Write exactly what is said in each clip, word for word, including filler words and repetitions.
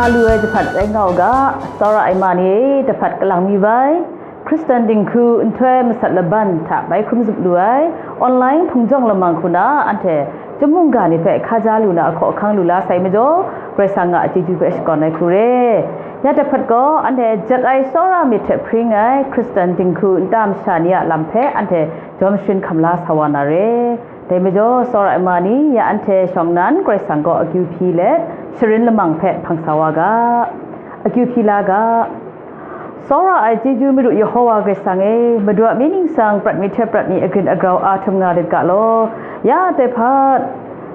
Nga lu ai jahpat rai nga u ga, tsawra ai ma ni e, jahpat kalang mi bai, Hkristan dinghku nhtoi masat laban hta bai hkrum zup lu ai, online hpung jawng lamang hku na anhte chyum mungga ni hpe hkaja lu na ahkaw ahkang lu la sai majaw, Karai Kasang a chyeju hpe shakawn ai hku re. Ya jahpat gaw, anhte jet ai tsawra myit hte hpring ai Hkristan dinghku nta masha ni a lam hpe anhte jawm sharin hkam la sa wa na re. Dai majaw, tsawra ai ma ni, ya anhte shawng nnan Karai Kasang kaw akyu hpyi let, sharin lamang hpe hpang sa wa ga, akyu hpyi la ga. Tsawra ai chyeju madu Yehowa Karai Kasang e, Madu a mying ningsang prat mi hte prat mi agrin agrau a htum nga lit ga law. Ya tai hpat,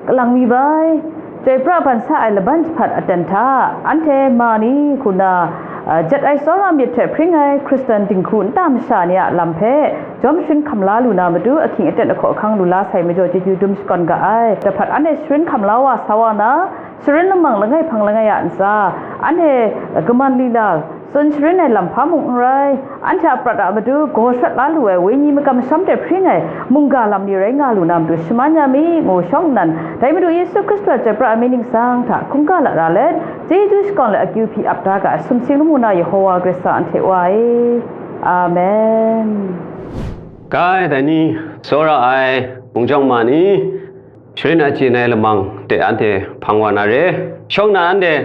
kalang mi bai, chyoi pra ban sa ai laban jahpat aten hta, anhte ma ni hku na, a, jet ai tsawra myit hte hpring ai Hkristan dinghku nta masha ni a lam hpe jawm sharin hkam la lu na matu ahkying aten ahkaw ahkang lu la sai majaw chyeju dum shakawn ga ai. Jahpat anhte sharin hkam la wa sa wa na, sharin lamang langai hpang langai a ntsa, anhte kaman lila tsun sharin ai lam hpa mung n rai, anhte a prat a matu gaw shawt la lu ai wenyi makam masham hte hpring ai mungga lam ni rai nga lu na matu shaman ya mi, ngu shawng nnan, dai Madu Yesu Hkristu a chyoi pra ai mying ningsang hta hkungga lat ra let, chyeju shakawn let akyu hpyi ap da ga ai sumsing lamu na Yehowa Karai Kasang anhte Wa e. Amen. Kai, dai ni, tsawra ai hpung jawng ma ni, sharin achyin ai lamang de anhte hpang wa na re. Shawng nnan anhte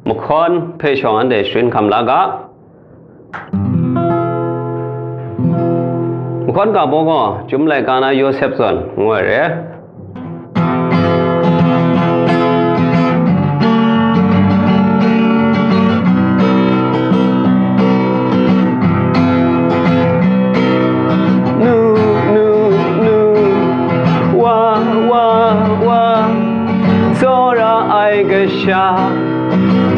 mahkawn hpe shawng anhte sharin hkam la ga. Mahkawn ga baw gaw, Chyum Laika na Yawsep zawn ngu ai re. Nu, nu, nu, wa, wa, wa, tsawra ai kasha,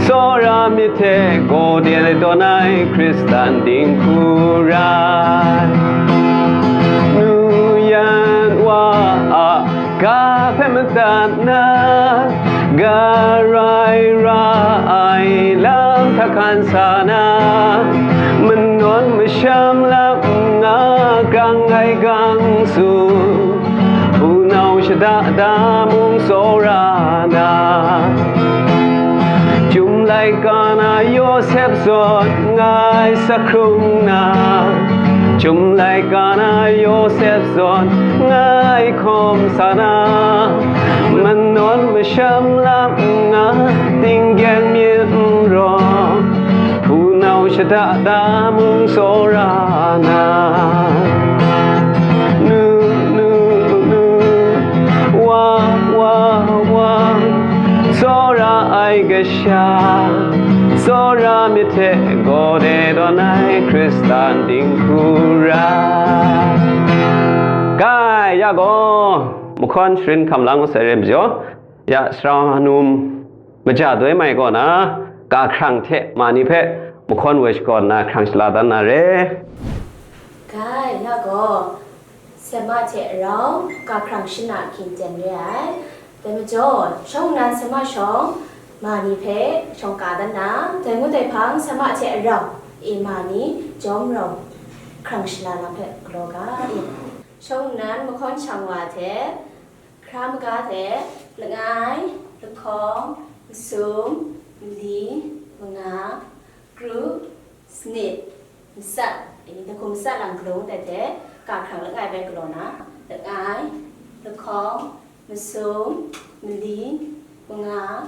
tsawra myit hte gaw de dawn ai Hkristan dinghku rai. Nu yan wa a ga hpe madat na, ga rai ra ai lam hta hkan sa na, manawn masham lam n nga, gang ai gang tsun, hpunau shada da mung tsawra na, Chyum Laika na Yawsep zawn ngai sa hkrung na, Chyum Laika na Yawsep zawn ngai hkawm sa na, manawn masham lam n nga, tinggyeng myit n rawng, hpunau shada da mung tsawra na. Nu, nu, nu, wa, wa, wa, tsawra ai kasha, tsawra myit hte gaw de dawn ai Hkristan dinghku rai. Kai, ya gaw, mahkawn sharin hkam lang masai re majaw, ya, sara num maja doi mai kaw na, ga hkrang hte ma ni hpe mahkawn woi shakawn na hkrang shala dan na re. Kai, ya gaw, sema hte rau ga hkrang shana hkying ten re ai. Dai majaw, shawng nnan sema shawng ma ni hpe shawng ka dan na, dai ngut ai hpang sema hte rau e ma ni jawm rau hkrang shala na hpe galaw ga i. Shawng nnan mahkawn shang wa hte, hkra maga hte, langai, lahkawng, masum, mali, manga, kru, sanit, matsat, e, lahkum matsat lam galung dat hte, ga hkrang langai bai galaw na, langai, lahkawng, masum, mali, manga,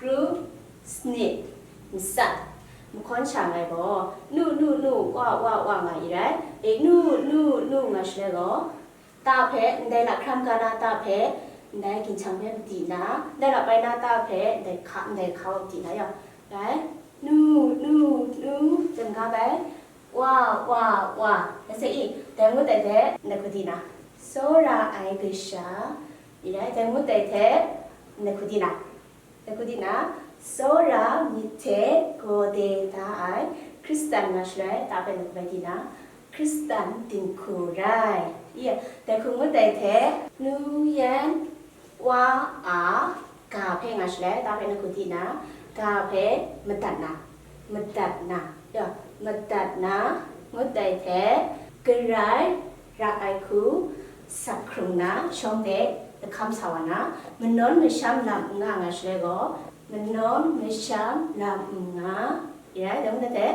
kru, sanit, matsat, mahkawn shang ai gaw, nu, nu, nu, wa, wa, wa nga i rai, e, nu, nu, nu nga shaloi gaw, ta hpe, ndai lahkram ga na ta hpe, ndai ginchang hpe madi na, ndai lahpai na ta hpe, ndai hka, ndai hka wa madi na yaw, rai, nu, nu, nu, jan ga bai, wa, wa, wa, na se i, dai ngut ai hte, ndai hku di na, tsawra ai kasha, i rai, dai ngut ai hte, ndai hku di na, Dai hku di na, tsawra myit hte gaw de da ai Hkristan nga shaloi, ta hpe na hku bai di na, Hkristan dinghku rai. I, dai hku ngut ai hte, nu yan, wa a, ga hpe nga shaloi, ta hpe na hku di na, ga hpe madat na, madat na, ya, madat na, ngut ai hte, garai, ra ai hku, sak hkrung na, shawng de lahkam sa wa na, manawn masham lam n nga nga shaloi gaw, Manawn masham lam n nga, ya, dang da te,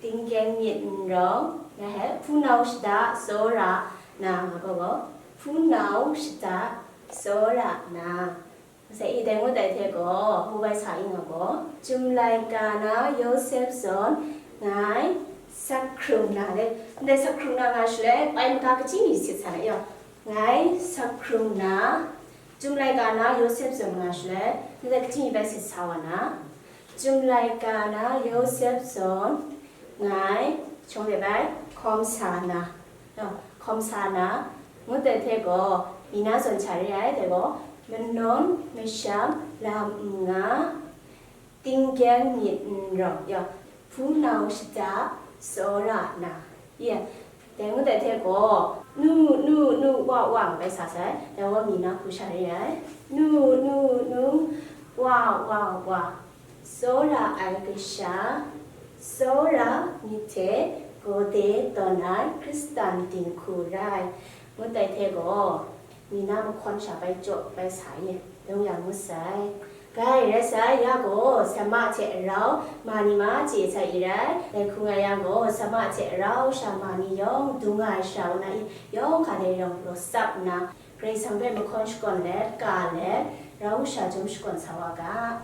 tinggyeng myit n rawng, ya he, hpunau shada tsawra na, nga gaw gaw, hpunau shada tsawra na. Masai i dai ngut ai hte gaw, ngu bai sa i nga gaw, Chyum laika na Yawsep zawn, ngai sak hkrung na, dai, ndai sak hkrung na nga shaloi, bai maga kaji mi sit sa na yaw, ngai sak hkrung na, Chyum laika na Yawsep zawn nga shaloi, ndai kaji mi bai sit sa wa na, Chyum laika na Yawsep zawn, ngai, shawng de bai, hkawm sa na, yaw, hkawm sa na, ngut ai hte gaw, mi na zawn hta re ai, dai gaw, manawn masham lam n nga, tinggyeng myit n rawng, yaw, hpunau shada tsawra na, ya, dai ngut ai hte gaw, nu, nu, nu, wa, wa, ngu bai sa sai, dai gaw mi na hku sha re ai, nu, nu, nu, wa, wa, wa, tsawra ai kasha, tsawra myit hte gawde tawn ai Hkristan dinghku rai, ngut ai hte gaw, mi na mahkawn sha bai jaw bai sa ye, dang yang ngut sai. Gai rai sai, ya gaw, sama hte rau, ma ni ma chye sai i rai, dai hku nga yang gaw, sama hte rau sha ma ni yawng, dung nga ai sha u na i, yawng hkra dai yawng, law tsap nna, Karai Kasang hpe mahkawn shakawn let, ka let, rau sha chyawm shakawn sa wa ga.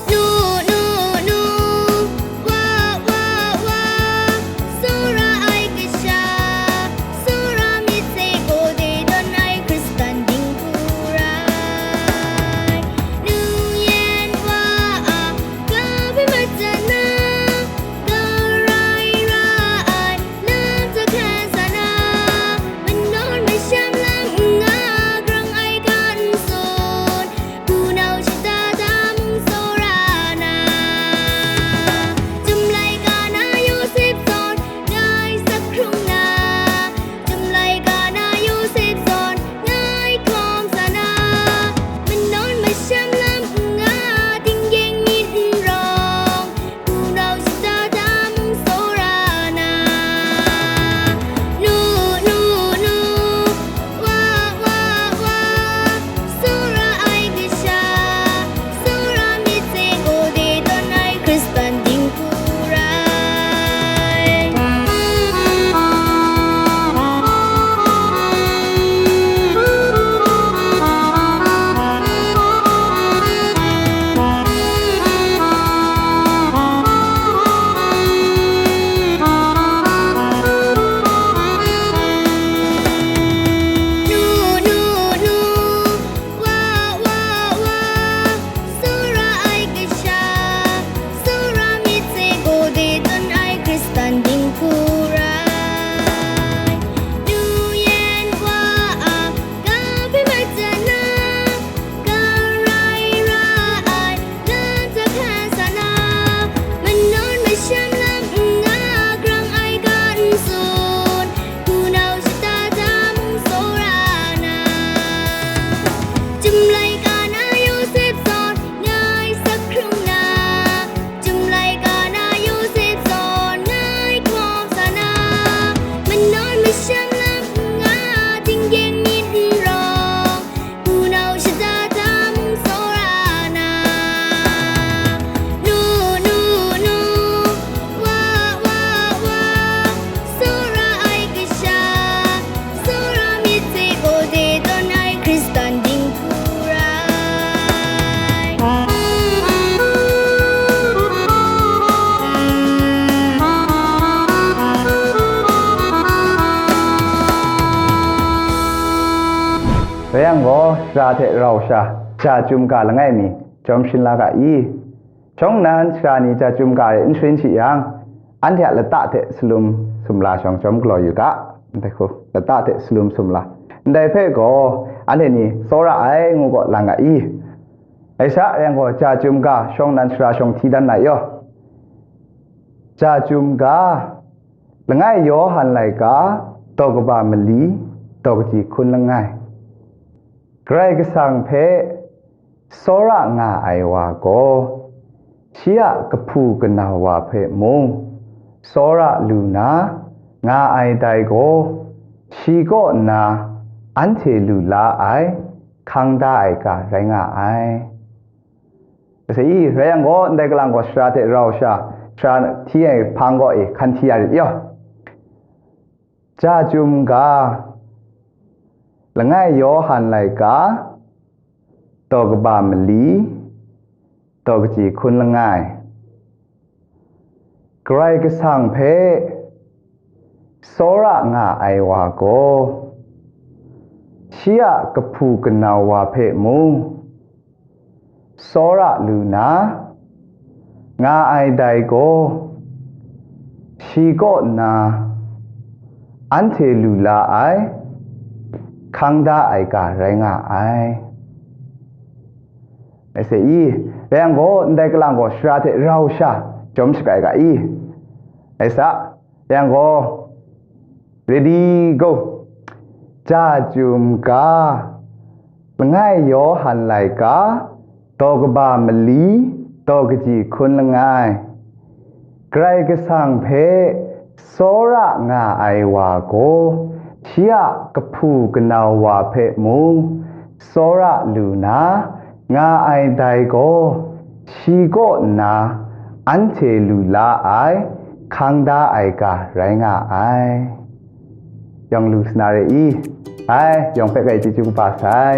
Nu, nu, nu, wa, wa, wa, tsawra ai kasha, tsawra myit hte gawde tawn ai Hkristan dinghku rai. Nu yan wa a ga hpe mat jang na, ga rai ra ai lam hta hkan sa na, manawn masham lam n nga, grang ai ga n tsun, hpunau shada hta mung tsawra na, Chyum laika na Yawsep zawn, ngai sak hkrung na, Chyum laika na Yawsep zawn, ngai hkawm sa na, manawn masham lam n nga, tinggyeng myit n rawng, hpunau shada hta mung tsawra na. Nu, nu, nu, wa, wa, wa, tsawra ai kasha, tsawra myit hte gawde tawn ai Hkristan dinghku rai. Nu, nu, nu, wa, wa, wa, tsawra ai kasha, tsawra myit hte gawde tawn ai Hkristan dinghku rai. Nu yan wa a ga hpe mat jang na, ga rai ra ai lam hta hkan sa na, manawn masham lam n nga, grang ai ga n tsun, hpunau shada hta mung tsawra na, Chyum laika na Yawsep zawn, ngai sak hkrung na, Chyum laika na Yawsep zawn, ngai hkawm sa na, manawn masham lam n nga, tinggyeng myit n rawng, hpunau shada hta mung tsawra na. Nu, nu, nu, wa, wa, wa, tsawra ai kasha, tsawra myit hte gawde tawn ai Hkristan dinghku rai. Rai yang gaw, sara hte rau sha, ja chyum ga langai mi, jawm sharin la ga i? Shawng nnan sara ni ja chyum ga re n sharin shi yang, anhte a lata hte salum sumla shawng jawm galaw yu ga, ndai hku, lata hte salum sumla. Ndai hpe gaw, anhte ni tsawra ai ngu gaw lang ga i? Ngai sha rai yang gaw, ja chyum ga shawng nnan sara shawng hti dan na yaw. Ja chyum ga, langai Yawhan laika, daw kaba mali, daw kaji hkun langai. Karai Kasang hpe tsawra nga ai wa gaw, shi a kahpu kanau wa hpe mung tsawra lu na nga ai dai gaw, shi kaw nna anhte lu la ai, hkang da ai ga rai nga ai. Ase i, rai yang gaw, ndai kalang gaw sara hte rau sha, sara hti ai hpang gaw e hkan hti ya rit yaw. Ja Chyum Ga, Langai Yawhan Laika, daw kaba mali, daw kaji hkun langai. Karai Kasang hpe tsawra nga ai wa gaw, shi a kahpu kanau wa hpe mung tsawra lu na nga ai dai gaw, shi kaw nna anhte lu la ai, hkang da ai ga rai nga ai. Ase i, rai yang gaw, ndai kalang gaw sara hte rau sha jawm shakai ga i. Ai sa, rai yang gaw, ready, go. Ja Chyum Ga, Langai Yawhan Laika, daw kaba mali, daw kaji hkun langai. Karai Kasang hpe tsawra nga ai wa gaw, shi a kahpu kanau wa hpe mung tsawra lu na nga ai dai gaw, shi kaw nna anhte lu la ai, hkang da ai ga rai nga ai. Yawng lu sa na re i? Ai, yawng hpe grai chyeju kaba sai.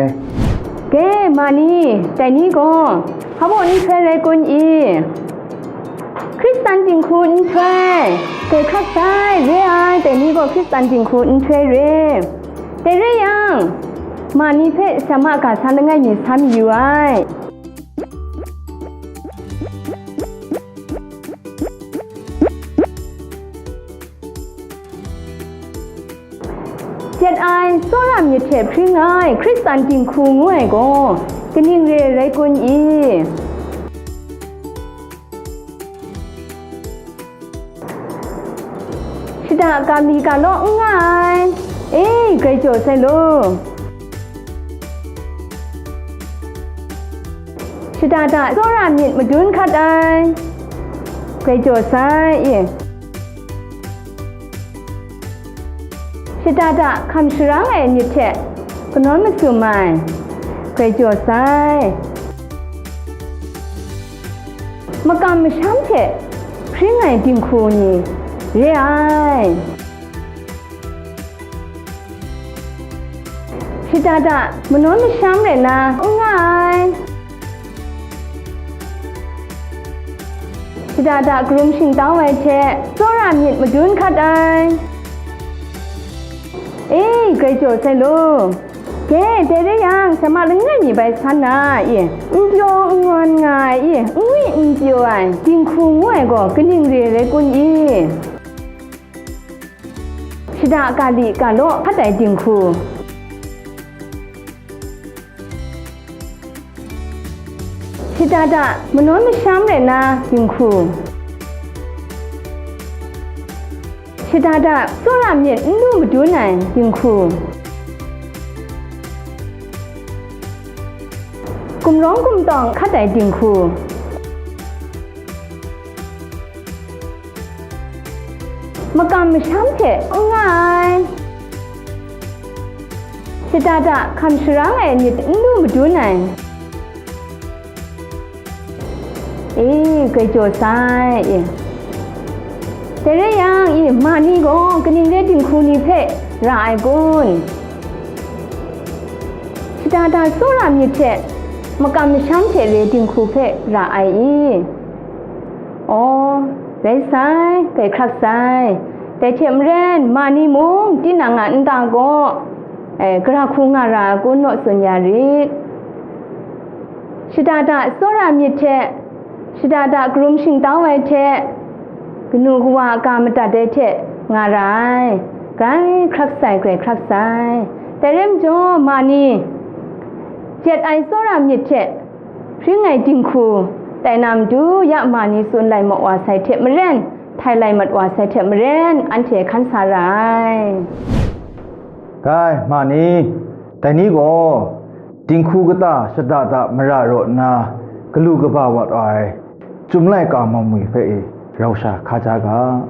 Ge, ma ni, dai ni gaw, hpa baw nhtoi rai kun i? Hkristan dinghku nhtoi, grai hkrak sai, re ai, dai ni gaw Hkristan dinghku nhtoi re. Dai re yang, ma ni hpe sa ma ga sa langai mi sa mayu ai. Jet ai tsawra myit hte hpring ai Hkristan dinghku ngu ai gaw kaning re rai kun i? Shada ga li ga law n nga ai, e, grai jaw sai law. Shada da tsawra myit madun hkat ai, grai jaw sai, e. Shada da hkam sharang ai myit hte kanawn masum ai, grai jaw sai. Makam masham hte hpring ai dinghku ni re ai. Shada da manawn masham rai na n nga ai. Shada da karum shingtau ai hte tsawra myit madun hkat ai. E, grai jaw sai law. Ge, dai re yang, sa ma langai mi bai san na, e, n pyaw n ngawn nga ai, e, n ngwi n pyaw ai, dinghku ngu ai gaw kaning re rai kun i? Shada ga li ga law hkat ai dinghku. Shada da manawn masham rai na dinghku. Shada da tsawra myit n lu madun ai dinghku. Gumrawng gumtawng hkat ai dinghku. Makam masham hte n nga ai. Shada da hkam sharang ai myit n lu madun ai. E, grai jaw sai, e. Dai re yang, e, ma ni gaw kaning re dinghku ni hpe ra ai kun? Shada da tsawra myit hte makam masham hte re dinghku hpe ra ai i? Aw, rai sai, grai hkrak sai. Dai hte maren, ma ni mung tinang a nta gaw, e, gara hku nga ra ai kun naw tsun ya rit. Shada da tsawra myit hte, shada da karum shingtau ai hte, kanu kawa a ga madat ai hte nga ra ai, grai hkrak sai, grai hkrak sai. Dai rai majaw, ma ni, jet ai tsawra myit hte, hpring ai dinghku tai na matu ya ma ni tsun lai mat wa sai hte maren, htai lai mat wa sai hte maren, anhte hkan sa ra ai. Gai, ma ni, dai ni gaw, Dinghku kata shada da mara raw nna, galu kaba wat ai Chyum laika Mamwi hpe e rau sha hka ja ga.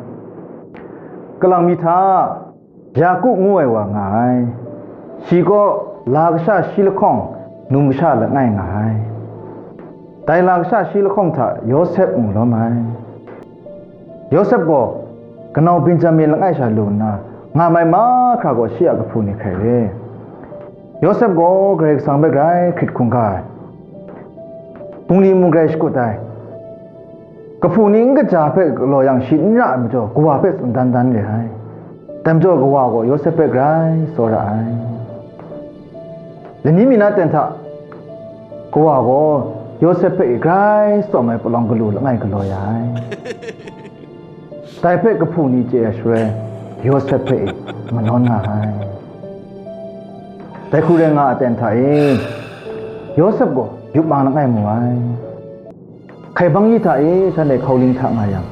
Kalang mi hta, Yaku ngu ai wa nga ai. Shi gaw la kasha shi lahkawng num kasha langai nga ai. Dai la kasha shi lahkawng hta Yawsep mu lawm ai. Yawsep gaw kanau Benjamin langai sha lu nna, nga mai mahkra gaw shi a kahpu ni hkrai re. Yawsep gaw Karai Kasang hpe grai hkrit hkungga ai, bungli mung grai shakut ai. Kahpu ni n kaja hpe galaw yang, shi n ra ai majaw, kawa hpe tsun dan dan re ai. Dai majaw, kawa gaw Yawsep hpe grai tsawra ai. Lani mi na ten hta, kawa gaw Yawsep hpe grai tsawm ai palawng galu langai galaw ya ai. Dai hpe kahpu ni chye ai shaloi, Yawsep hpe e manawn nga ai. Dai hku rai nga a ten hta e, Yawsep gaw yup mang langai mu ai. Hkai bang yi hta e shanhte hkauling hta nga yang,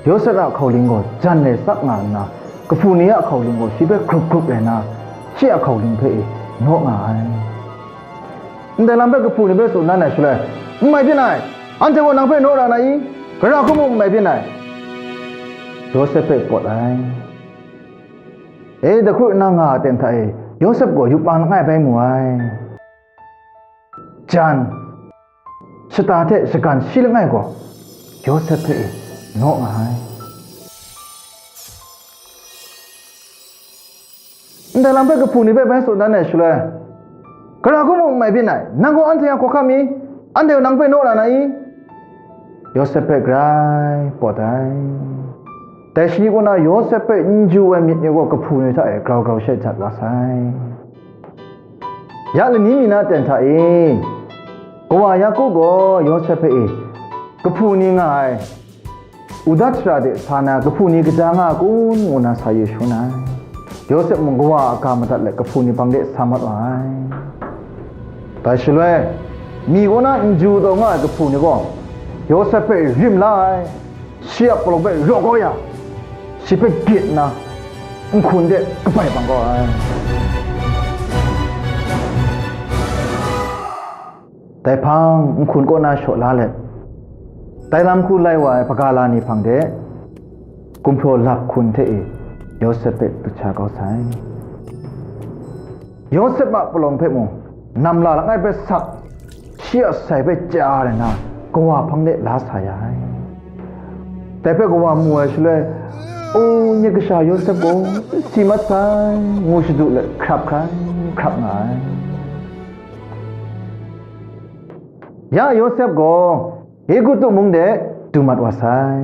Yawsep a hkauling gaw jan e sak nga nna, kahpu ni a hkauling gaw shi hpe grup grup rai nna, shi a hkauling hpe e naw nga ai. Ndai lam hpe kahpu ni hpe tsun dan ai shaloi, "N mai byin ai, anhte gaw nang hpe naw ra na i? Gara hku mung n mai byin ai," Yawsep hpe pawt ai. E, dai hku nna nga a ten hta e, Yawsep gaw yup mang langai bai mu ai. Jan, shata hte shagan shi langai gaw Yawsep hpe e naw nga ai. Ndai lam hpe kahpu ni hpe bai tsun dan ai shaloi, "Gara hku mung n mai byin ai, nang gaw anhte a hkawhkam i? Anhte gaw nang hpe naw ra na i?" Yawsep hpe grai pawt ai. Dai shi kaw na Yawsep hpe n ju ai myit ni gaw kahpu ni hta e grau grau shai jat wa sai. Ya lani mi na ten hta e, kawa Yaku gaw Yawsep hpe e, kahpu ni nga ai, udat shara de sa na kahpu ni kaja nga a kun, ngu na sa yu shangun ai. Yawsep mung kawa a ga madat let kahpu ni hpang de sa mat wa ai. Dai shaloi, mi kaw na n ju taw nga ai kahpu ni gaw, Yawsep hpe rim la ai, shi a palawng hpe raw kau ya, shi hpe gyit nna, nhkun de kabai bang kau ai. Dai hpang nhkun kaw na shaw la let, dai lam hku lai wa ai hpaga la ni hpang de, gumhpraw lap hkun hte e Yawsep hpe dut sha kau sai. Yawsep a palawng hpe mung, namla langai hpe sak, shi a sai hpe chya rai nna, kawa hpang de la sa ya ai. Dai hpe kawa mu ai shaloi, "O, nye kasha Yawsep gaw si mat sai," ngu shadu let hkrap hkrai hkrap nga ai. Ya Yawsep gaw Egutu mung de du mat wa sai.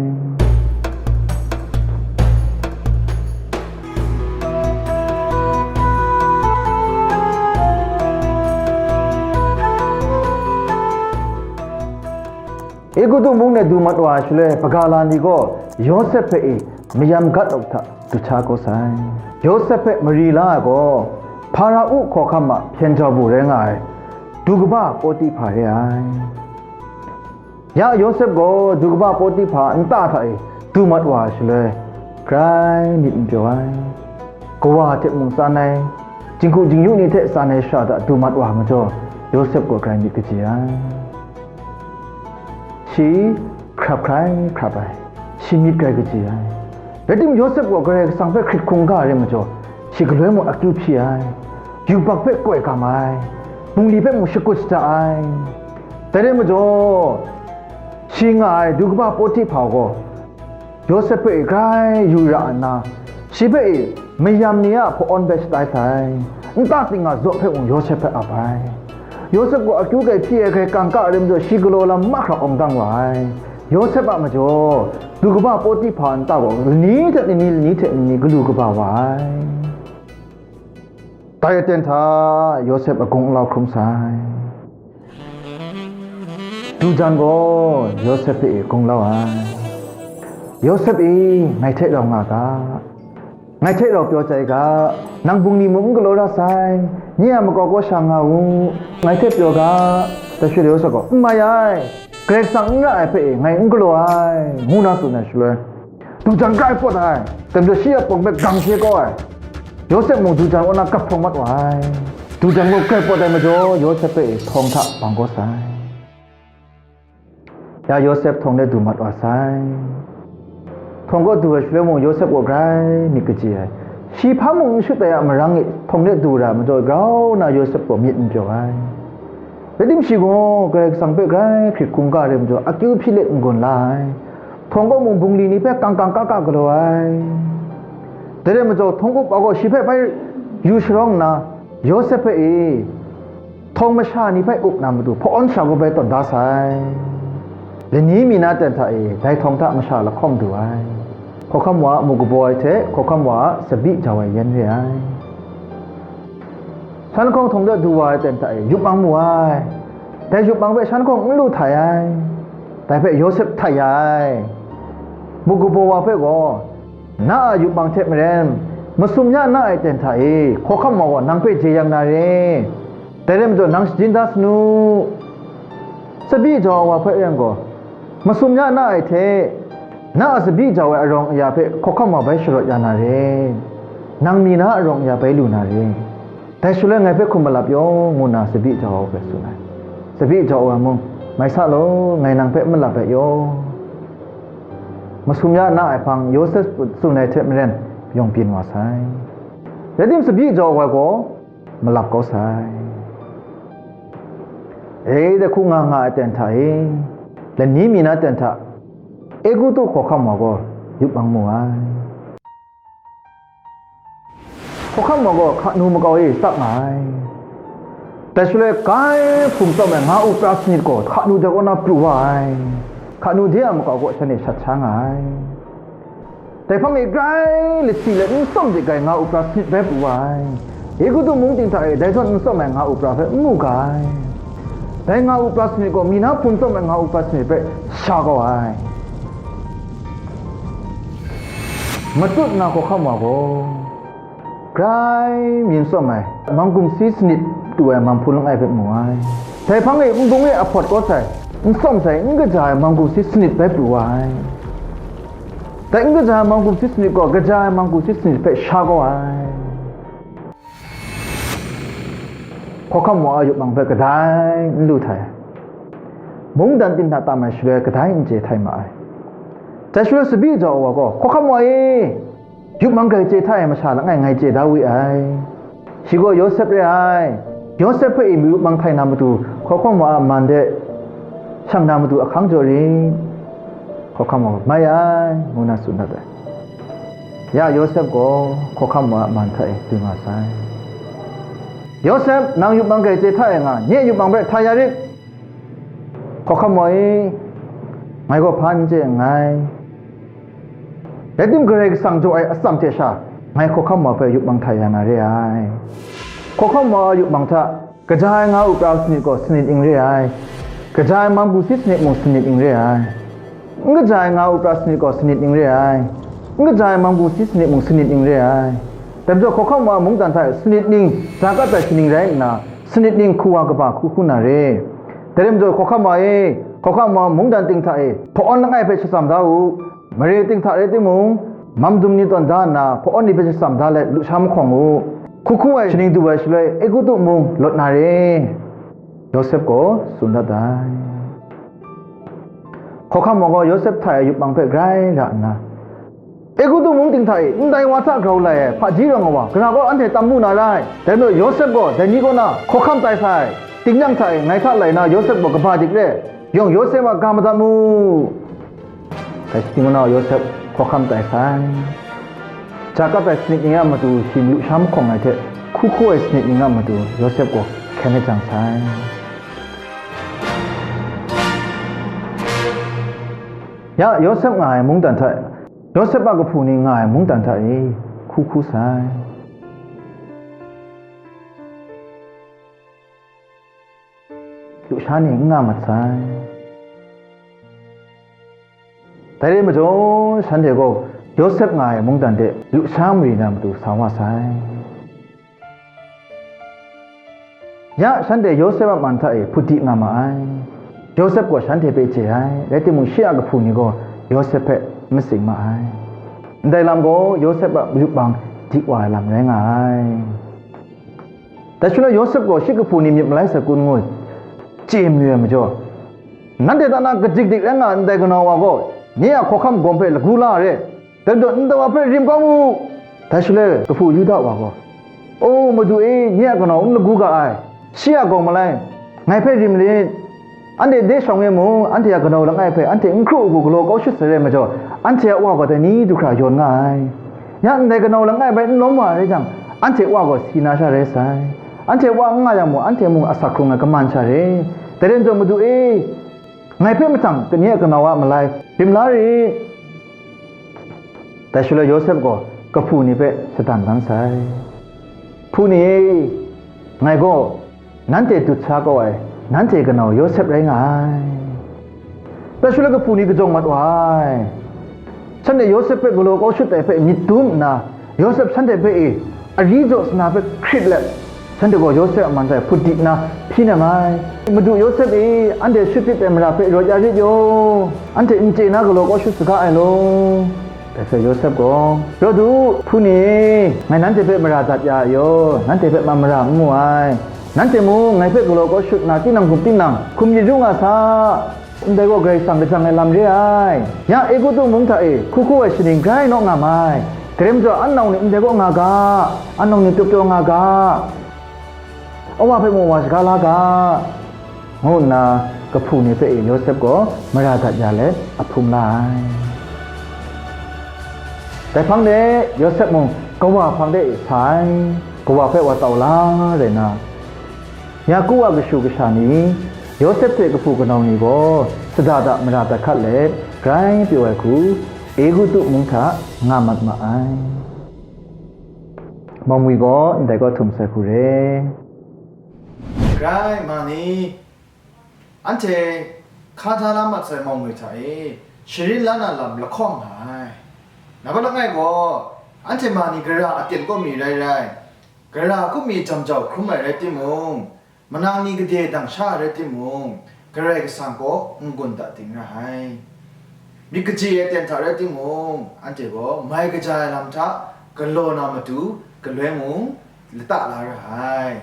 Egutu mung de du mat wa ai shaloi, hpaga la ni gaw Yawsep hpe e mayam gat awk hta du hta kau sai. Yawsep hpe mari la ai gaw, Hpara-u hkawhkam a hpyen jau bu rai nga ai, du kaba Pawtihpa re ai. Ya Yawsep gaw du kaba Pawtihpa nta hta e du mat wa ai shaloi, grai myit n pyaw ai. Kawa hte mung tsan ai, jinghku jingyu ni hte tsan ai shara hta du mat wa ai majaw, Yawsep gaw grai myit kaji ai. Shi hkrap hkrai hkrap ai, shi myit grai kaji ai. Rai timung, Yawsep gaw Karai Kasang hpe hkrit hkungga ai majaw, shi galoi mung akyu hpyi ai, yubak hpe koi gam ai, bungli hpe mung shakut shada ai. Dai rai majaw, shi nga ai du kaba Pawtihpa gaw Yawsep hpe grai yu ra nna, shi hpe mayam ni a hpa-awn bai shatai sai, nta ting a zaw hpe mung Yawsep hpe ap ai. Yawsep gaw akyu grai hpyi ai, grai kangka ai rai majaw, shi galaw lam mahkra awng dang wa ai. Yawsep a majaw, du kaba Pawtihpa nta gaw lani hte lani, lani hte lani galu kaba wa ai. Dai aten hta Yawsep agung alau hkrum sai. Du jan gaw Yawsep hpe e gung lau ai. "Yawsep e, ngai hte rau nga ga, ngai hte rau pyaw chye ga, nang bungli mung n galaw ra sai, nye a makau kaw sha nga u, ngai hte pyaw ga." Dai shaloi Yawsep gaw, "N mai ai, Karai Kasang n ra ai hpe e ngai n galaw ai," ngu na tsun ai shaloi, du jan grai pawt ai, dai majaw shi a palawng hpe gang she kau ai. Yawsep mung du jan kaw na kap hprawng mat wa ai. Du jan gaw grai pawt ai majaw, Yawsep hpe htawng hta bang kau sai. Ya Yawsep htawng de du mat wa sai. Htawng kaw du ai shaloi mung Yawsep gaw grai myit kaji ai. Shi hpa mung n shut ai a marang e htawng de du ra ai majaw, grau na Yawsep gaw myit n pyaw ai. Rai tim shi gaw Karai Kasang hpe grai hkrit hkungga re majaw, akyu hpyi let n-gun la ai. Htawng kaw mung bungli ni hpe kang kang ka ka galaw ai. Dai rai majaw, htawng up wa gaw shi hpe bai yu sharawng nna, Yawsep hpe e, htawng masha ni hpe up na matu hpawn sha gaw bai tawn da sai. Lani mi na ten hta e, dai htawng hta masha lahkawng du ai. Hkawhkam wa a mu kabaw ai hte hkawhkam wa a tsabyi jau ai yan re ai. Shan lahkawng htawng de du wa ai ten hta e, yup mang mu ai. Dai yup mang hpe shan lahkawng n lu htai ai. Dai hpe Yawsep htai ya ai. Mu kabaw wa hpe gaw, na a yup mang hte maren, masum ya na ai ten hta e, hkawhkam wa gaw nang hpe jeyang na re. Dai rai majaw, nang shajin da sanu. Tsabyi jau ai wa hpe rai yang gaw, masum ya na ai hte, na a tsabyi jau ai arawng aya hpe hkawhkam wa bai sharawt ya na re. Nang mi na a arawng aya bai lu na re. Dai shaloi ngai hpe hkum malap yaw, ngu nna tsabyi jau ai wa hpe tsun ai. Tsabyi jau ai wa mung, mai sa law, ngai nang hpe malap ai yaw. Masum ya na ai hpang Yawsep tsun ai hte maren, yawng byin wa sai. Rai tim, tsabyi jau ai wa gaw, malap kau sai. E, dai hku nga nga ai ten hta e, lani mi na ten hta, Egutu hkawhkam wa gaw yup mang mu ai. Hkawhkam wa gaw hkanu makau e tsap nga ai. Dai shaloi grai hpung tsawm ai nga-u pra sanit gaw hkanu dai kaw na pru wa ai. Hkanu de a makau kaw shanhte shat sha nga ai. Dai hpang e grai lahti let n tsawm de gai nga-u pra sanit bai pru wa ai. Egutu mung ting hta e dai zawn n tsawm ai nga-u pra hpe n mu ga ai. Dai nga-u pra sanit gaw mi na hpun tsawm ai nga-u pra sanit hpe sha kau ai. Matut na hkawhkam wa gaw, grai myin tsawm ai, mang gumsi sanit tu ai mang hpun langai hpe mu ai. Dai hpang e nbung e ahpawt kawt sai, n tsawm sai, n kaja ai mang gumsi sanit bai pru wa ai. Dai n kaja ai mang gumsi sanit gaw, kaja ai mang gumsi sanit hpe sha kau ai. Hkawhkam wa a yup mang hpe kadai n lu htai ai. Mungdan ting hta tam ai shaloi kadai n chye htai ma ai. Dai shaloi tsabyi jau ai wa gaw, hkawhkam wa e, yup mang grai chye htai ai masha langai ngai chye da we ai. Shi gaw Yawsep re ai. Yawsep hpe e mayup mang htai na matu, hkawhkam wa a man de shang na matu ahkang jaw rit. Hkawhkam wa gaw, mai ai, ngu na tsun dat ai. Ya Yawsep gaw hkawhkam wa a man hta e du nga sai. Yawsep, nang yup mang grai chye hta e nga, nye yup mang hpe htai ya rit. Hkawhkam wa e, ngai gaw hpa n chye nngai. Rai tim, Karai Kasang jaw ai atsam hte sha, ngai hkawhkam wa hpe yup mang htai ya na re ai. Hkawhkam wa a yup mang hta, kaja ai nga-u pra sanit gaw sanit ning re ai. Kaja ai mang gumsi sanit mung sanit ning re ai. N kaja ai nga-u pra sanit gaw sanit ning re ai. N kaja ai mang gumsi sanit mung sanit ning re ai. Dai majaw, hkawhkam wa mungdan hta e sanit ning ja kat ai shaning rai nna, sanit ning hku wa kaba hku hku na re. Dai rai majaw, hkawhkam wa e, hkawhkam wa mungdan ting hta e hpa-awn langai hpe shatsam da u. Mare ting hta rai timung, mam dum ni tawn da nna, hpa-awn ni hpe shatsam da let lusha mahkawng u. Hku hku ai shaning du ai shaloi, Egutu mung lawt na re. Yawsep gaw tsun dat ai. Hkawhkam wa gaw Yawsep htai ai yup mang hpe grai ra nna, Egutu mung ting hta e ndai wa hta grau lai ai hpaji rawng ai wa, gara gaw anhte tam mu na rai. Dai majaw Yawsep gaw dai ni kaw na hkawhkam tai sai. Tingnyang hta e ngai hta lai na Yawsep gaw kaba dik re. Yawng Yawsep a ga madat mu. Dai shing nna Yawsep hkawhkam tai sai. Ja kat ai sanit ning a matu shi malu sha mahkawng ai hte, hku hku ai sanit ning a matu Yawsep gaw hkyen lajang sai. Ya Yawsep nga ai mungdan hta, Yawsep a kahpu ni nga ai mungdan hta e hku hku sai. Lusha ni n nga mat sai. Dai rai majaw, shanhte gaw Yawsep nga ai mungdan de lusha mari na matu sa wa sai. Ya shanhte Yawsep a man hta e hput di nga ma ai. Yawsep gaw shanhte hpe chye ai, rai timung, shi a kahpu ni gaw Yawsep hpe n matsing ma ai. Ndai lam gaw Yawsep a yup mang dik wa ai lam rai nga ai. Dai shaloi Yawsep gaw shi kahpu ni myit malai sai kun ngu chye mayu ai majaw, nanhte hta na kadik dik rai nga ai ndai kanau wa gaw, nye a hkawhkam gawm hpe lagu la a re. Dai majaw, ndai wa hpe rim kau mu. Dai shaloi kahpu Yuda wa gaw, O Madu e, nye a kanau n lagu ga ai, shi a gawng malai, ngai hpe rim rit. Anhte de shawng e mung, anhte a kanau langai hpe anhte n hkru u hku galaw kau shut sai re ai majaw, anhte a wa gaw dai ni du hkra yawn nga ai. Ya ndai kanau langai bai n lawm wa ai rai jang, anhte wa gaw si na sha rai sai. Anhte wa n nga yang mung, anhte mung asak hkrung ai kaman sha re. Dai rai majaw, Madu e, ngai hpe mahtang kani a kanau a malai rim la rit. Dai shaloi Yawsep gaw kahpu ni hpe shadan dan sai. Hpu ni e, ngai gaw nanhte dut sa kau ai, nanhte kanau Yawsep rai nga ai. Dai shaloi kahpu ni kajawng mat wa ai. Shanhte Yawsep hpe galaw kau shut ai hpe myit dum nna, Yawsep shanhte hpe e, ari jaw sana hpe hkrit let, shanhte gaw Yawsep a man hta e hput di nna hpyi nem ai. Madu Yawsep e, anhte shut pit ai mara hpe rawt ya rit yaw, anhte n chye na galaw kau shut saga ai law. Dai hpe Yawsep gaw, Rawt u, hpu ni e, ngai nanhte hpe mara dat ya ai yaw, nanhte hpe ma mara n mu ai. Nanhte mung ngai hpe galaw kau shut nna, tinang hkum tinang hkum yu nga sa. Ndai gaw Karai Kasang kajang ai lam re ai. Ya Egutu mung hta e hku hku ai shaning grai naw nga mai. Dai rai majaw, an nau ni ndai kaw nga ga, an nau ni tup taw nga ga, a wa hpe mung wa shaga la ga, ngu nna kahpu ni hpe e Yawsep gaw mara dat ya let ahpung la ai. Dai hpang de Yawsep mung kawa hpang de e sa ai. Kawa hpe wa tau la rai nna, Yaku a kashu kasha ni, Yawsep hte kahpu kanau ni gaw shada da mara dat hkat let grai pyaw ai hku, Egutu mung hta nga mat ma ai. Mawngwi gaw ndai kaw htum sai hku re. Grai ma ni, anhte hka da la mat sai mawngwi hta e, sharin la na lam lahkawng nga ai. Nambat langai gaw, anhte ma ni gara aten kaw mi rai rai, gara hku mi jam jau hkrum ai rai timung, manang ni gade dang sha ai rai timung, Karai Kasang kaw n-gun da ding ra ai. Myit kaji ai ten hta rai timung, anhte gaw mai kaja ai lam hta galaw na matu galoi mung lata la ra ai.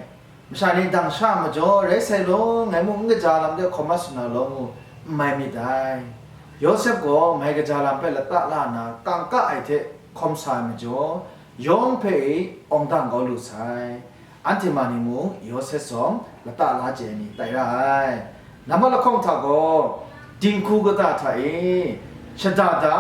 Masha ni dang sha majaw rai sai law, ngai mung n kaja lam de hkawm mat suna law ngu n mai myit dai. Yawsep gaw mai kaja lam hpe lata la nna kangka ai hte hkawm sa ai majaw, yawng hpe e awng dang kau lu sai. Anhte ma ni mung Yawsep zawn lata la chye ai ni tai ra ai. Nambat lahkawng hta gaw, dinghku kata hta e shada da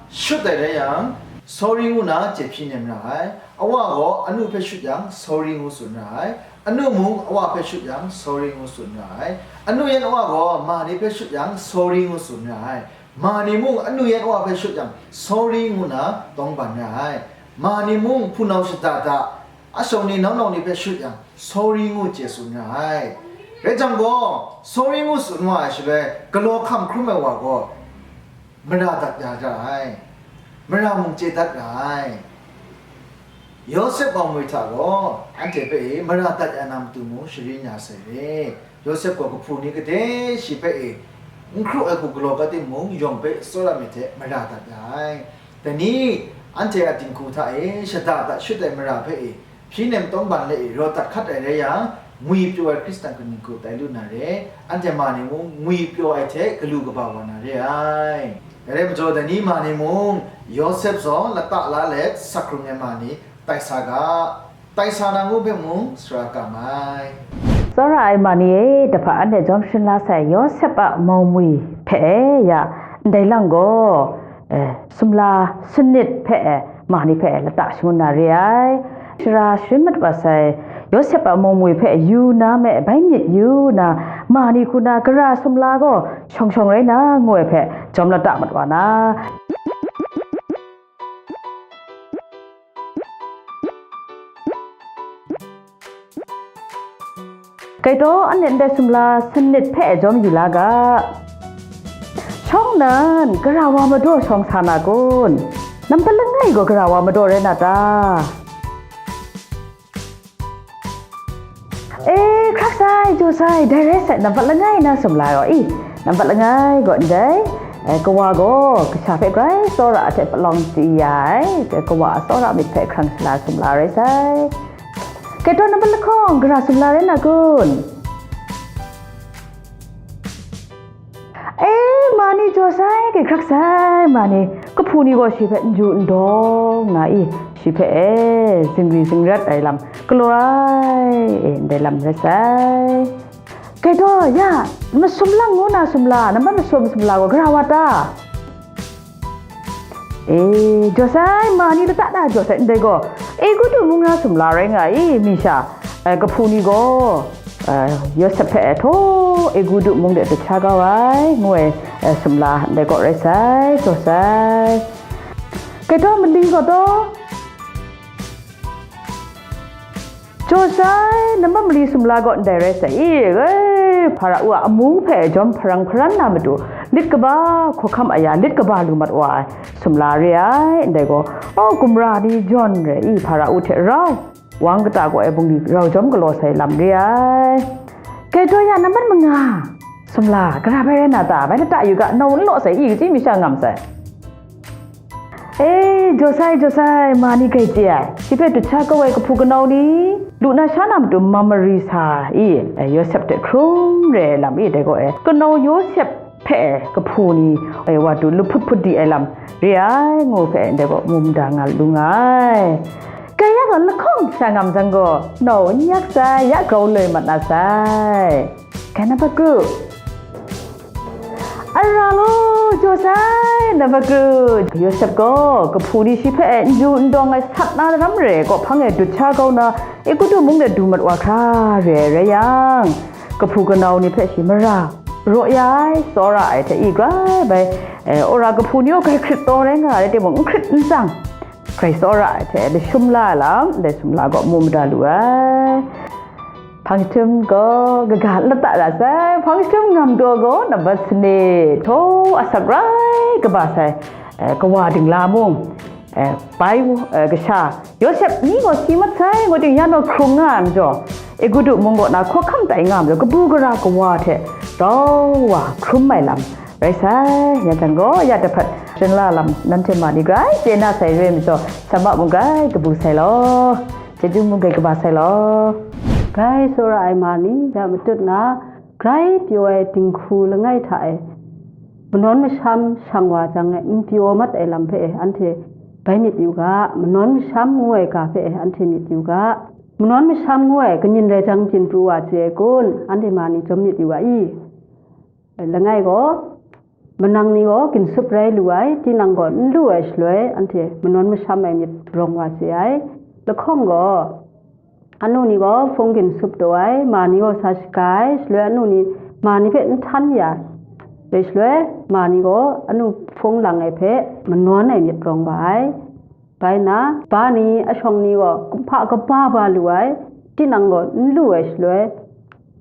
shut ai rai yang, sawri ngu na chye hpyi nem ra ai. Awa gaw anu hpe shut yang, sawri ngu tsun ra ai. Anu mung awa hpe shut yang, sawri ngu tsun ra ai. Anu yan awa gaw ma ni hpe shut yang, sawri ngu tsun ra ai. Ma ni mung anu yan awa hpe shut yang, sawri ngu na tawng ban ra ai. Ma ni mung hpunau shada da, a shawng ni naunau ni hpe shut yang, sawri ngu chye tsun ra ai. Rai jang gaw, sawri ngu tsun wa ai shaloi, galaw hkam hkrum ai wa gaw, mara dat ya ra ai, mara mung chye dat ra ai. Yawsep mawngwi hta gaw, anhte hpe e mara dat ya na matu mung sharin ya sai re. Yawsep gaw kahpu ni gade shi hpe e n hkru ai hku galaw ga timung, yawng hpe tsawra myit hte mara dat ya ai. Dai ni, anhte a dinghku hta e shada da shut ai mara hpe e hpyi nem tawng ban le e rawt dat hkat ai rai yang, ngwi pyaw ai Hkristan kaning hku tai lu na re, anhte ma ni mung ngwi pyaw ai hte galu kaba wa na re ai. Dai rai majaw, dai ni ma ni mung Yawsep zawn lata la let sak hkrung ai ma ni tai sa ga, tai sa na ngu hpe mung sara kam ai. Tsawra ai ma ni e, dahpa anhte jawm sharin la sai Yawsep a mawngwi hpe e ya, ndai lang gaw, eh, sumla sanit hpe e, ma ni hpe lata shangun na re ai. Sara sharin mat wa sai Yawsep a mawngwi hpe yu na me, bai myit yu na, ma ni hku na gara sumla gaw shawng shawng rai na, ngu ai hpe jawm lata mat wa na. Kaitaw, anhte ndai sumla sanit hpe jawm yu la ga. Shawng nan, gara wa madaw shawng sa na kun? Nampat langai gaw gara wa madaw rai na ta? E, hkrak sai, jaw sai, dai rai sai, nampat langai na sumla gaw, i, nampat langai gaw ndai, E, kawa gaw kasha hpe grai tsawra hte palawng chye ya ai, e, kawa a tsawra myit hpe hkrang shala sumla rai sai. Kaidaw nambat lahkawng, gara sumla rai na kun? E, ma ni jaw sai, kai hkrak sai, ma ni, kahpu ni gaw shi hpe n ju n dawng nga i, shi hpe, e, zingri zingrat ai lam galaw ai, e, ndai lam rai sai. Kaidaw, ya, masum lang ngu na sumla, nambat masum sumla gaw gara wa ta? E, jaw sai, ma ni lata na jaw sai, ndai gaw, Egutu mung na sumla rai nga i, mi sha, e, kahpu ni gaw, e, Yawsep hpe, e, htaw Egutu mung de dut sha kau ai, ngu ai, e, sumla ndai gaw rai sai, jaw sai. Kaidaw mali gaw taw, jaw sai, nambat mali sumla gaw ndai rai sai i, e, Hpara-u a amu hpe jawm hparang hparan na matu, lit kaba hkawhkam aya, lit kaba lu mat wa ai sumla re ai, ndai gaw, o, gumra ni jawn re i, Hpara-u hte rau, wang kata gaw ai bungli rau jawm galaw sai lam re ai. Kaidaw ya nambat manga sumla, gara bai rai na ta, bai lata yu ga, nau n law sai i, kaji mi sha ngam sai. E, jaw sai, jaw sai, ma ni grai chye ai. Shi hpe dut sha kau ai kahpu kanau ni, lu na sha na matu mam mari sa i, e, Yawsep hte hkrum re ai lam i, dai gaw, e, kanau Yawsep hpe, e, kahpu ni, e, wa du lu hput hput di ai lam re ai, ngu hpe, dai gaw mu mada nga lu nga ai. Kai yang gaw lahkawng sha ngam jang gaw, nau n yak sai, ya grau loi mat na sai. Kai na hpa kru? Ara law, jaw sai, na hpa kru? Yawsep gaw kahpu ni shi hpe n ju n dawng ai sat na ram re ai kawhpang e dut sha kau na, Egutu mung de du mat wa hkra re ai rai yang, kahpu kanau ni hpe shi mara raw ya ai, tsawra ai hte i grai bai, e, wora kahpu ni gaw grai hkrit taw rai nga ai rai timung, n hkrit n tsang, grai tsawra ai hte lashum la ai lam, ndai sumla gaw mu mada lu ai. Hpang jahtum gaw kaga n lata ra sai, hpang jahtum ngam daw gaw nambat sane, htaw asak rai kaba sai, e, kawa dingla mung, e, bai, e, kasha, Yawsep ni gaw si mat sai, ngu ting, ya naw hkrung nga ai majaw, Egutu mung kaw na hkawhkam tai nga ai majaw, kabu gara kawa hte rau wa hkrum ai lam rai sai. Ya jang gaw, ya jahpat shanla lam nanhte ma ni grai chye na sai re ai majaw, sama mung grai kabu sai law. Chyeju mung grai kaba sai law. Grai tsawra ai ma ni, ya matut na, grai pyaw ai dinghku langai hta e, manawn masham shang wa jang e, n pyaw mat ai lam hpe e, anhte bai myit yu ga, manawn masham ngu ai ga hpe e, anhte myit yu ga, manawn masham ngu ai kaning rai jang byin pru wa chye ai kun, anhte ma ni jawm myit yu ga i? Langai gaw, manang ni gaw ginsup rai lu ai, tinang gaw n lu ai shaloi, anhte manawn masham ai myit rawng wa chye ai. Lahkawng gaw, anu ni gaw hpung ginsup taw ai, ma ni gaw sa shaga ai, shaloi anu ni ma ni hpe n htan ya ai. Rai shaloi, ma ni gaw anu hpung lang ai hpe manawn ai myit rawng wa ai. Bai na, ba ni, ashawng ni gaw kumhpa kaba ba lu ai, tinang gaw n lu ai shaloi,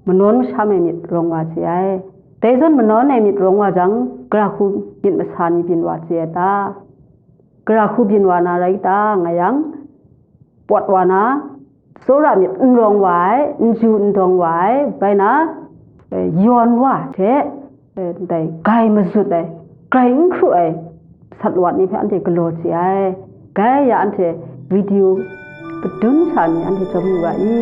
manawn masham ai myit rawng wa chye ai. Dai zawn manawn ai myit rawng wa jang, gara hku myit masa ni byin wa chye ai ta? Gara hku byin wa na rai ta nga yang, pawt wa na, tsawra myit n rawng wa ai, n ju n dawng wa ai, bai na, eh, yawn wa hte, eh, ndai grai mazut ai, grai n hkru ai sat lawat ni hpe anhte galaw chye ai. Grai ya anhte video padun sha ni anhte jawm yu ga i?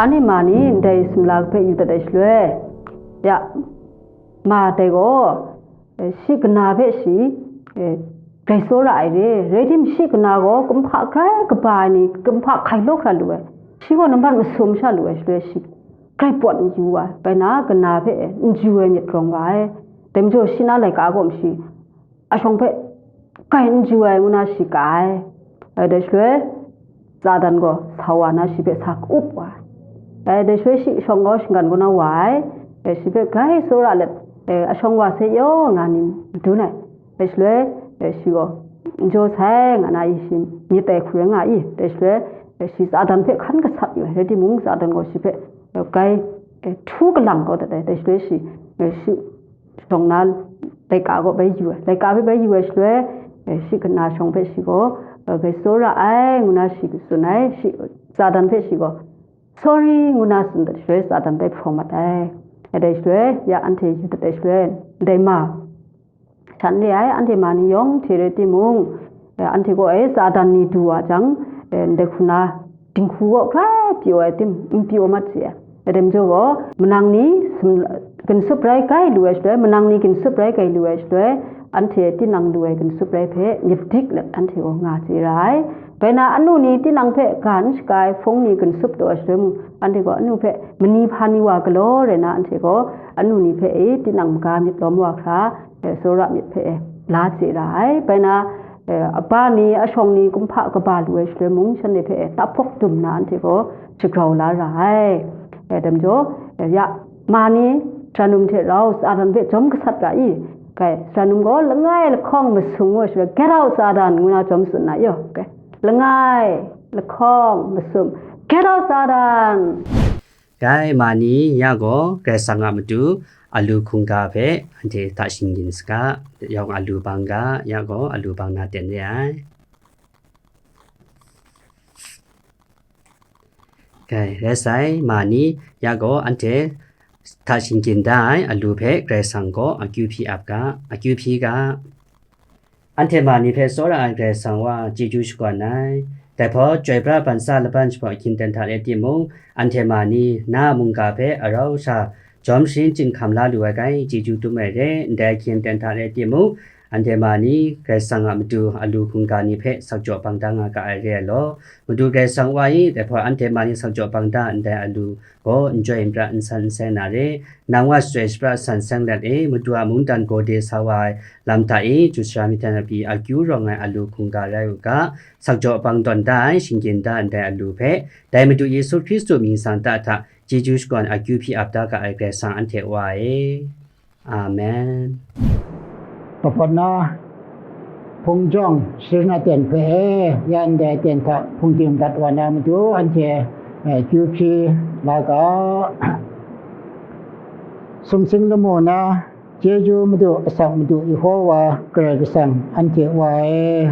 Anhte ma ni ndai sumla hpe yu dat ai shaloi, ya, ma dai gaw, eh, shi kana hpe shi, eh, grai tsawra ai re, rai tim shi kana gaw kumhpa grai kaba ai ni, kumhpa hkai law hkra lu ai, shi gaw nambat masum sha lu ai shaloi, shi grai pawt n yu wa, bai na kana hpe n ju ai myit rawng wa ai. Dai majaw shi na laika gaw shi ashawng hpe grai n ju ai ngu na shi ka ai. Dai shaloi, Satan gaw sa wa na shi hpe sa ka-up wa ai. Dai shaloi shi shawng gaw shinggan kau na wa ai. Shi hpe grai tsawra let, ashawng wa se yaw nga ni madun ai. Dai shaloi, shi gaw n jaw sai nga na i, shi myit dai hku rai nga i. Dai shaloi, shi Satan hpe hkan gasat yu ai, rai timung, Satan gaw shi hpe grai htu kalang kau dat ai. Dai shaloi shi, shi shawng na laika gaw bai yu ai. Laika hpe bai yu ai shaloi, eh, shi kana shawng hpe shi gaw, eh, grai tsawra ai, ngu na shi tsun ai. Shi, Satan hpe shi gaw, "Sorry," ngu na tsun dat shaloi, Satan bai hprawng mat ai. Eh, dai shaloi, ya anhte yu dat ai shaloi, dai ma, shan re ai, anhte ma ni yawng hte rai timung, eh, anhte gaw, eh, Satan ni du wa jang, eh, ndai hku na, dinghku gaw hkrai pyaw ai tim, n pyaw mat se ai. Dai majaw gaw, manang ni sum-, ginsup rai kai lu ai shaloi, manang ni ginsup rai kai lu ai shaloi, anhte tinang lu ai ginsup rai hpe myit dik let anhte gaw nga chye ra ai. Bai na, anu ni tinang hpe ga n shaga ai hpung ni ginsup taw ai shaloi mung, anhte gaw anu hpe mani hpa ni wa galaw rai na, anhte gaw anu ni hpe e tinang maga myit lawm wa hkra, eh, tsawra myit hpe e la chye ra ai. Bai na, eh, apa ni, ashawng ni, kumhpa kaba lu ai shaloi mung, shanhte hpe e tahpawk dum na anhte gaw shagrau la ra ai. Eh, dai majaw, eh, ya, ma ni, sara num hte rau Satan hpe jawm gasat ga i? Kai, sara num gaw langai lahkawng masum ngu ai shaloi, "Get out, Satan!" ngu na jawm tsun na yaw. Kai, langai lahkawng masum, "Get out, Satan!" Kai, ma ni ya gaw Karai Kasang a matu alu hkungga hpe anhte hta shinggyim saga, yawng alu bang ga, ya gaw alu bang na ten re ai. Kai, rai sai, ma ni ya gaw anhte hta shinggyim da ai alu hpe Karai Kasang gaw akyu hpyi ap ga, akyu hpyi ga. Anhte ma ni hpe tsawra ai Karai Kasang wa chyeju shakawn ai. Dai hpawt, chyoi pra bansa laban jahpawt ahkyen ten hta rai timung, anhte ma ni na a mungga hpe arau sha jawm sharin chyinghkam la lu ai kai, chyeju dum ai re. Ndai ahkyen ten hta rai timung, anhte ma ni Karai Kasang a matu alu hkungga ni hpe sakjaw bang da nga ga ai re ai law, Madu Karai Kasang wa i, dai hpawt anhte ma ni sakjaw bang da ndai alu gaw n chyoi n pra, n san n seng na re. Nang wa shachyoi shapra san seng let e, Madu a mungdan gawde sa wa ai lam hta e, chyu sara myit hte na pyi akyu rawng ai alu hkungga rai u ga, sakjaw bang tawn da ai, shinggyim da ndai alu hpe, dai Madu Yesu Hkristu mying sang ta hta, chyeju shakawn akyu hpyi ap da ga ai Karai Kasang anhte Wa e. Amen. Kapawt na hpung jawng sharin aten hpe e, ya ndai aten hta hpungdim dat wa na matu anhte, eh, kyu hpyi la ga. Sumsing lamu na, chyeju madu, asak madu, Yehowa Karai Kasang anhte Wa e,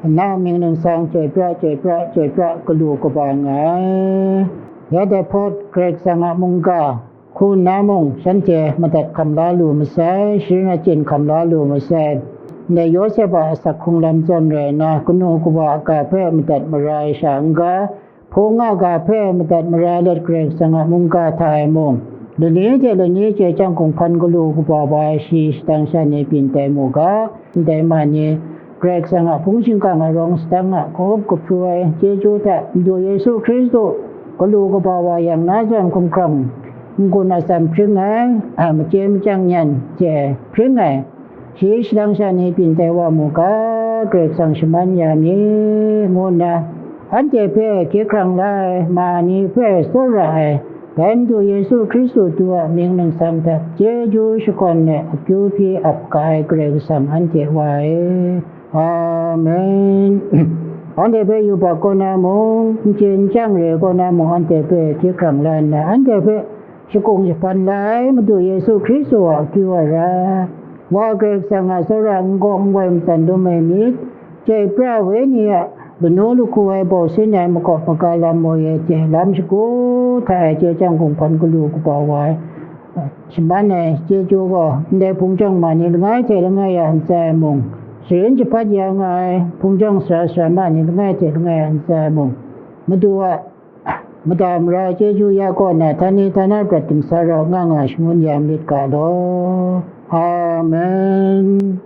na mying ningsang chyoi pra, chyoi pra, chyoi pra, galu kaba nga ai. Ya dai hpawt Karai Kasang a mungga hku nna mung, shanhte madat hkam la lu masai, sharin achyin hkam la lu masai. Ndai Yawsep a asak hkrung lam zawn rai nna, kanu kawa a ga hpe madat mara ai sha n-ga, hpung a ga hpe madat mara let Karai Kasang a mungga hta e mung, lani hte lani chye chyang hkum hpan galu kaba wa ai shi shadang sha ni byin tai mu ga. Ndai ma ni, Karai Kasang a hpung shingkang ai rawng sadang a, ka-up kahpru ai chyeju hta, Madu Yesu Hkristu, galu kaba wa yang na zawn hkumhkrang n-gun atsam hpring ai, a, machye machyang nyan hte hpring ai, shi shadang sha ni byin tai wa mu ga, Karai Kasang shaman ya mi, ngu nna, anhte hpe hkye hkrang la ai ma ni hpe tsawra ai, dai Madu Yesu Hkristu du a mying ningsang hta chyeju shakawn ai akyu hpyi ap ga ai Karai Kasang anhte Wa e. Amen. Anhte hpe yubak kaw na mung, n chye n chyang re kaw na mung, anhte hpe hkye hkrang la nna, anhte hpe shakung jahpan la ai Madu Yesu Hkristu a akyu a ra, Wa Karai Kasang a tsawra n-gaw n-goi matsan dum ai myit, chyoi pra Wenyi a lanu lahku ai bau sin ai makawp maga lam mawi ai hte lam shagu hta e chye chyang hkum hpan galu kaba wa ai, shaman ai chyeju gaw, ndai hpung jawng ma ni langai hte langai a ntsa e mung, sharin jahpat ya nga ai hpung jawng sara sara ma ni langai hte langai a ntsa e mung, Madu a Mada mara chyeju ya kaw na, htani htana prat tim sa rau nga nga shangun ya myit ga law. Amen.